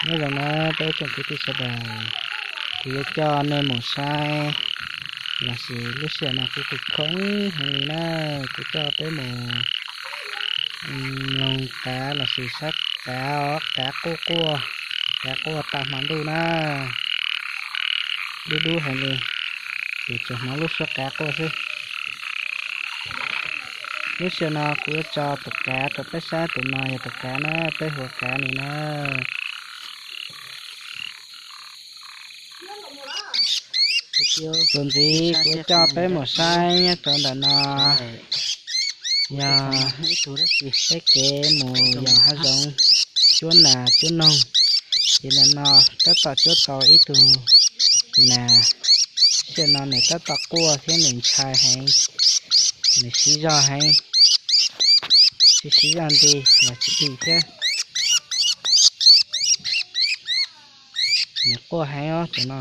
Nyob zoo na peb tsoom kwv tij sawv daws, kuv yuav coj nej mus saib lossis lub sij hawm no kuv tus khoom heev li na, kuv coj peb mus mloog qav lossis saib qav os, qav quaj quaj, qav quaj tag hmo ntuj na, dub dub heev li, ces tsuas hnov lub suab qav quaj xwb. Lub sij hawm no kuv yuav tso tus qav rau peb saib, tus no yog tus qav na, peb hu ua qav li na. Tus ntxiv kuv coj peb mus saib nyob rau ntawm no yog peb kev mus yos hav zoov cuab nas cuab noog, ces ntawm no tab tom cuab tau ib tug nas. Sij hawm no nws tab tom quaj thiab nws ntshai heev, nws siv zog heev, tsis siv zog nti los tsis dim thiab. Nws quaj heev os cov no.